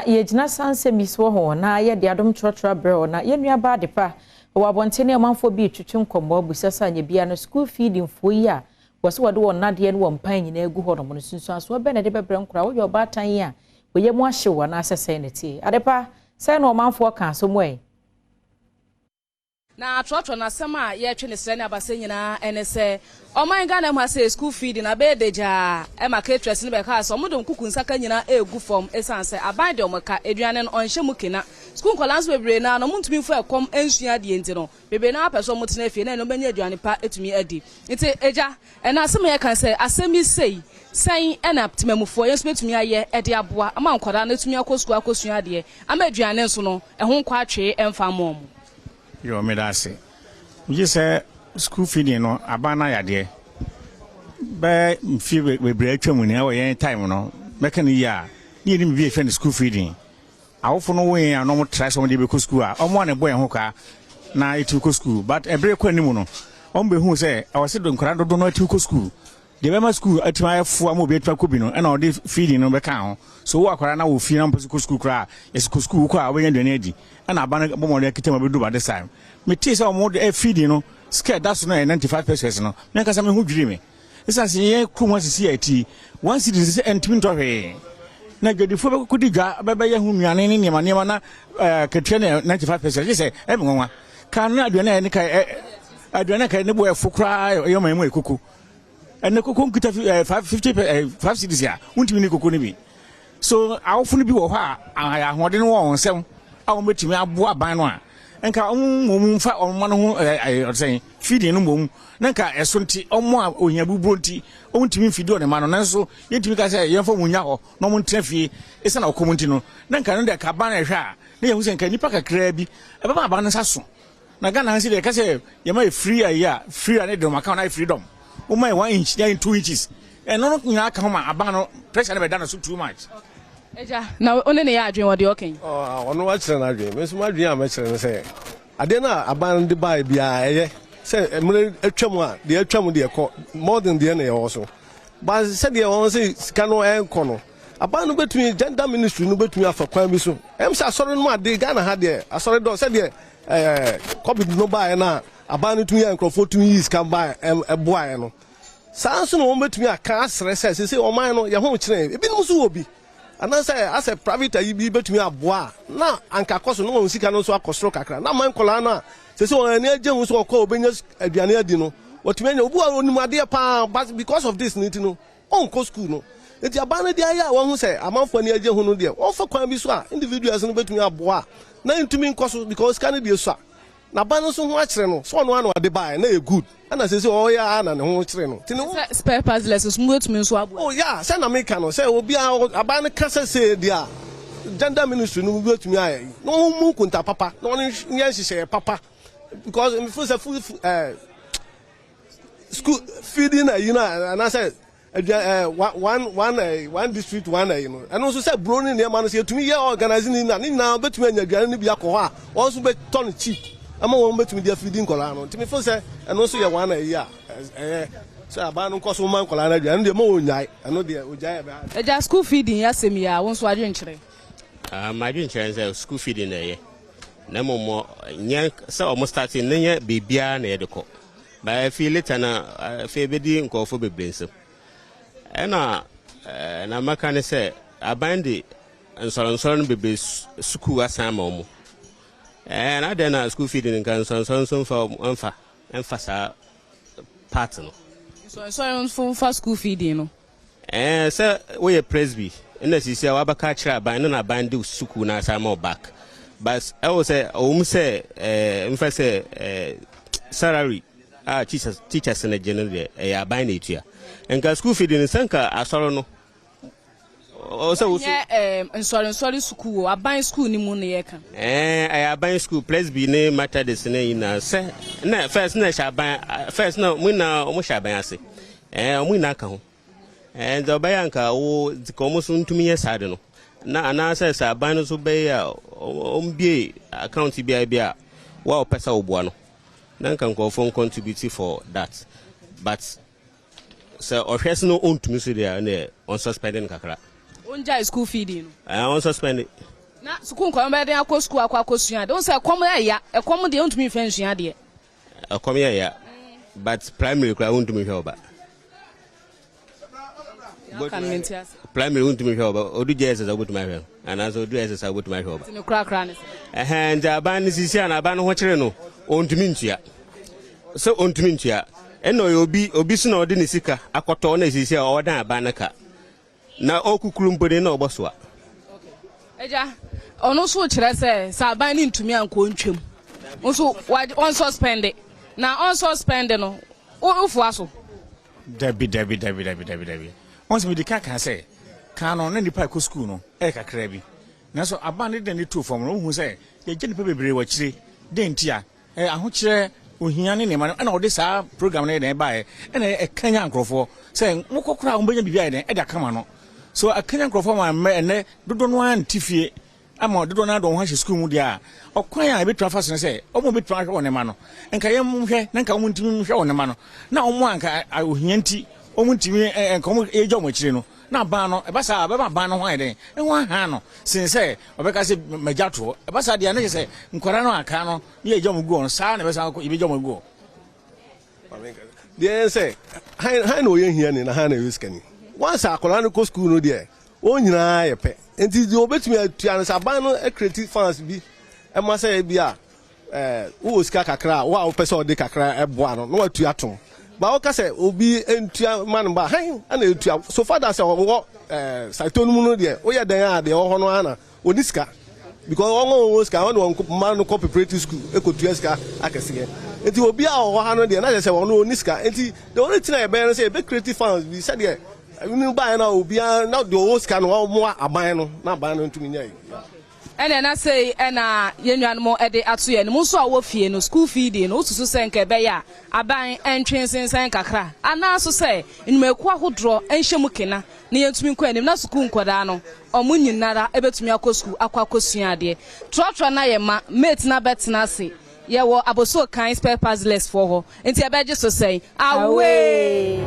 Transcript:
Yɛgyina saa nsɛm yi so wɔ hɔ na yɛde adom trɔtrɔ abrɛ wɔ na yɛn nua baa Adepa wɔ abɔnten ne ɔmanfoɔ bi retwetwe nkɔmmɔ abusa sɛ anya bia no school feeding foɔ yi a wɔsɛ wɔde wɔn nadeɛ ne wɔn mpan nyinaa gu hɔ nom no, sunsuansoɔ bɛn na ɛde bɛbrɛ nkora? Woyɛ ɔbaatan yi a wɔyɛ mu ahyew anaasɛ sɛn ne tie? Adepa, sɛn na ɔmanfoɔ ka so mu ɛ? Na trɔtrɔ n'asɛm a yɛretwe ne srɛ ne abasɛ nyinaa ɛne sɛ ɔman Ghana mu ha sɛ school feeding abɛyɛ degyaa ɛma caterers no bɛka sɛ ɔmo de nkuku nsaka nyinaa egu fam, ɛsiane sɛ aban de ɔmo ka aduane no ɔnhyɛ mu kena. Sukuu nkɔlaa nso bebree naa no ɔmo ntumi nfa ɛkɔm nsua adeɛ, nti no bebree naa pɛ sɛ ɔmo tena fie na ɛno bɛnya aduane pa etumi adi. Nti egya ɛna asɛm a yɛka sɛ asɛm yi sei sɛn ɛna temamufoɔ yɛn nso bɛtumi ayɛ ɛde aboa ama nkwadaa no etumi akɔ sukuu akɔsua adeɛ ama aduane nso no ɛho nkɔ atwee ɛmfa mma ɔmo? Yɛ meda ase. Megye sɛ school feeding no, aban no ayadeɛ bɛɛ mfie bebree atwa mu ni. Ɛwɔ yɛn time no, mɛka no yie a, ne yɛnim bi a yɛfrɛ no school feeding. Awofo no wo yɛn a na ɔmo tra sɛ ɔmo de bɛkɔ school a, ɔmo a na ɛbɔ yɛn ho kaa na yɛtumi kɔ school, but ɛberɛ kɔ anim no, ɔmo bɛhu sɛ ɛwɔ sɛ de nkwadaa dodo no atumi kɔ school deɛ bɛma school atumi ayɛ fo ama obi atumi akɔ bi no, ɛna ɔde feeding no bɛka ho. So wo akwadaa na wɔ fie na mpɛ sɛ kɔ school koraa, yɛsɛ kɔ school, wokɔ a wobɛnya aduane adi. Ɛna aba no bɔ mmɔden akita mu abɛdu ba. This time metee sɛ ɔmo de feeding no sika ɛda so no yɛ 95 pesewas no, me ankasa me ho dwiri me, ɛsiane sɛ yɛn kurom asisi a ɛti 1 cedi sɛ ɛntumi ntɔ hwee na adwadifoɔ bɛkɔdi dwa bɛbɛyɛ ho nnuane ne nneɛma nneɛma na katua no 95 pesewas, gye sɛ ɛme nwanwa ka no. Aduane a ɛne ka aduane a ka ne bo ɛfo koraa ɛyɛ ɔman mu yɛ koko. Ɛnɛ koko nkita 550 5 cedis a wontumi ne koko no bi so. Awofo no bi wɔ hɔ a ahoɔden wɔ wɔn nsɛm a wɔn bɛtumi aboa aban no a, nka wɔn mmom mfa wɔn mma no ho ɔsɛn feeding no mmom na nka ɛso nti wɔn a ohia buburo nti wɔn ntumi mfidi wɔn mma no. Nanso yɛntumi ka sɛ yɛmfa wɔn nya hɔ na wɔn ntena fie ɛsiane ɔkɔm nti no, na nka no deɛ ka aban no ɛhwɛ a na yɛhu sɛ nka nipa kakraa bi ɛbɛma aban no nsa so. Na Ghana ha nsi deɛ, ɛka sɛ yɛma yɛ free ayi a, free a ne de ɔmo aka na yɛ freedom, woma yɛ 1 inch na yɛ 2 inches, ɛno no nyinaa ka ho ma aban no pressure no bɛda no so too much. Agya, na wo ne ne yɛ adwene wɔ deɛ ɔka yi? Ɔno wakyerɛ no adwene. Me nso m'adwene a mɛkyerɛ no sɛ adeɛ no a aban no de baeɛ biara, ɛyɛ sɛ mmerɛ atwam a deɛ atwam deɛ kɔ modern deɛ na yɛwɔ so ba, sɛdeɛ wɔn sɛ sika no ɛnkɔ no, aban no bɛtumi, gender ministry no bɛtumi afa kwan bi so ɛm sɛ asɔre no mu ade. Ghana ha deɛ, asɔre dɔ sɛdeɛ COVID no baeɛ no a, aban no tumi yɛ nkurɔfoɔ tumi yi sika baeɛ ɛboaeɛ no. Saa nso na wɔn bɛtumi aka asrɛ sɛ sese ɔman no yɛ ho kyerɛ ebinom nso wɔ bi anaasɛ asɛ private ayi bi bɛtumi aboa a, na anka akɔ so na wɔn sika no nso akɔ soro kakra na aman nkɔlaa no a sese wɔn ani agye ho so ɔkɔ obɛnya aduane adi no, wɔtumi anya. Obi a onim adeɛ paa, but because of this ne ti no ɔnkɔ school no. Nti aban no deɛ ayɛ a wɔn ho sɛ amanfoɔ ani agye ho no deɛ, wɔmfa kwan bi so a individuals no bɛtumi aboa a na ntumi nkɔ so, because sika no deɛ sua na aban no nso ho akyerɛ no sɛ ɔno ano ade baeɛ na yɛ good, ɛna sɛ ɔyɛ a na ne ho kyerɛ no. Nti ne ho sɛ spare parts nso mu bɛtumi nso aboa. Oh yeah, sɛ na meka no sɛ obiara aban no ka sɛ see deɛ a gender ministry no bɛtumi ayɛ yi na wɔn mu nkonta papa na wɔn nyɛ nhyehyɛeɛ papa, because mefo sɛ food school feeding ayi no anaasɛ adua one one one district one ayi no, ɛno nso sɛ buro ne nneɛma no sɛ yɛtumi yɛ organize ne na ne nyinaa bɛtumi anya aduane no bi akɔ hɔ a, wɔn nso bɛtɔ no cheap ama wɔn bɛtumi de afidi nkɔlaa no. Nti mefo sɛ ɛno nso yɛ one ayi a ɛyɛ sɛ aban no nkɔ so ma nkɔlaa no aduane no deɛ ma wɔnyae, ɛno deɛ ogyae ɛbɛ. Agya, school feeding yɛ asɛm yi a, wo nso adwenkyerɛ? Madwenkyerɛ sɛ school feeding na ɛyɛ, na mmom nyɛ sɛ ɔmo starting ne nyɛ biribiara na yɛde kɔ ba. Afei later na afei bɛdi nkɔɔfo bebree nsam. Ɛna na maka ne sɛ aban de nsɔrɔnsɔrɔ no bebree sukuu asan ama ɔmo na adɛn na school feeding nka nsɔrɔnsɔrɔ nso mfa mfa saa part no? Nsɔrɔnsɔrɔ nso mfa school feeding no? Sɛ woyɛ presby ɛna sisi a wabɛka akyerɛ aban no na aban de sukuu na asan ama wo back, but ɛwɔ sɛ ɔwɔ mu sɛ mfa sɛ salary a teachers no gye no deɛ, ɛyɛ aban na etua. Nka school feeding no sɛ nka asɔre no ɔsɛ wo so. Nyɛ nsɔrensɔre sukuu o, aban sukuu ni mu na yɛka. Ɛyɛ aban school, presby ne Methodist ne nyinaa sɛ na first na ɛhyɛ aban, first na mo nyinaa ɔmo hyɛ aban ase, ɔmo nyinaa ka ho. Nti ɔbɛyɛ anka wo nti ka ɔmo so ntumi yɛ saa de no na anaasɛ sɛ aban no so bɛyɛ a ɔmo bie account biara bi a wo a wɔpɛ sɛ woboa no na nka nkurɔfoɔ contribute for that. But sɛ ɔhwɛ so no ɔntumi so deɛ, ɛnna ɔnsuspend no kakra. Ongyae school feeding no. Ɛɛ, ɔnsuspend. Na sukuu nkwadaa bɛyɛ den akɔ sukuu akɔ akɔsua adeɛ? Wohu sɛ ɛkɔm ɛya, ɛkɔm deɛ wontumi mfa nsua adeɛ. Ɛkɔm yɛ ya, but primary koraa wontumi nhwɛ wo ba. Aka no mente ase. Primary wontumi nhwɛ wo ba, odu JSS a wobɛtumi ahwɛ no, anaasɛ odu SS a wobɛtumi ahwɛ wo ba. Nti ne korakora ne sɛ. Ɛhɛn, nti aban no sisi a na aban no ho kyere no, ɔntumi ntua. Sɛ ɔntumi ntua, ɛna ɔyɛ obi, obi so na ɔde ne sika akɔtɔ na sisi a ɔdan aban no ka. Na ɔkukuru mpo de na ɔbɔ soa. Agya, ɔno nso kyerɛ sɛ sɛ aban no ntumi ankɔ ntwam nso ɔnsuspɛnde na ɔnsuspɛnde no wofoa so. Dabi dabi dabi dabi dabi dabi. Wɔn sɛ medi kan kan sɛ kan no na nipa ɛkɔ sukuu no ɛyɛ kakra bi. Nanso aban no de n'ani too fam no wohu sɛ yɛgye nipa bebree wɔ akyire. Dɛn ntia? Ahokyerɛ, ohia ne nneɛma no ɛna ɔde saa program no yɛ dɛn baeɛ ɛna ɛkanya nkurɔfoɔ sɛ mokɔ koraa mobɛnya biribi ayɛ dɛn ɛde aka mo ano. So akanya nkurɔfoɔ ma mmɛ ɛnɛ dodoɔ no ara nte fie ama dodoɔ no ara de wɔn ho ahyɛ sukuu mu deɛ a, ɔkwan a ɛbɛtumi afa so ne sɛ wɔn a wɔbɛtumi ahwɛ wɔn mma no nka yɛnhwɛ na nka wɔn ntumi nhwɛ wɔn mma no na wɔn a nka ohia nti wɔn ntumi nka wɔn yɛgya wɔn akyire no na aban no ɛba saa a ɛbɛma aban no ho ayɛ dɛn ɛho ahan no sen sɛ ɔbɛka sɛ magya toɔ. Ɛba saa deɛ a na kyerɛ sɛ nkwadaa no a aka no ne yɛgya wɔn gu hɔ no saa na ɛbɛsan akɔ yɛbɛgya wɔn agu hɔ. Deɛ ɛyɛ sɛ han han na ɔyɛ hiani na han na ɔyɛ sikani. Once akwadaa no kɔ sukuu no deɛ wɔn nyinaa yɛ pɛ. Nti deɛ ɔbɛtumi atua no sɛ aban no create funds bi ɛma sɛ ebi a Eh, wowɔ sika kakra a, wo a wopɛ sɛ ɔde kakra boa no, na watua tom. Ba woka sɛ obi ntua ma no ba, han na etua. So far that sɛ ɔwɔ eh, saito no mu no deɛ, woyɛ dɛn a deɛ ɔwɔ hɔ no ara na ɔni sika. Because wɔn a wɔwɔ sika, wɔn de wɔn mma no kɔ preparatory school ekotua sika akɛseɛ. Nti obi a ɔwɔ ha no deɛ, na kyerɛ sɛ ɔno ɔni sika. Nti the only thing a yɛbɛyɛ no sɛ yɛbɛ create funds bi sɛdeɛ no baeɛ no a obiara na deɛ ɔwɔ sika no ɔmmoa aban no na aban no ntumi nyɛ. Ɛnneɛ na sei na yɛn nuanom de ato yɛn anim. Wo nso a wowɔ fie no, sukuu feeding no, wosusu sɛ nka ɛbɛyɛ a aban ntwe nsensɛn kakra anaa nso sɛ nnwumakuo ahodoɔ nhyɛ mu kena na yɛntumi nkɔ anim na sukuu nkwadaa no wɔn nyinara bɛtumi akɔ sukuu akɔ akɔsua adeɛ. Trɔtrɔ no ayɛ ma, mate no abɛtena ase. Yɛwɔ Abossey Okan Spare Parts List foɔ hɔ, nti ɛbɛgye so sɛn? Away!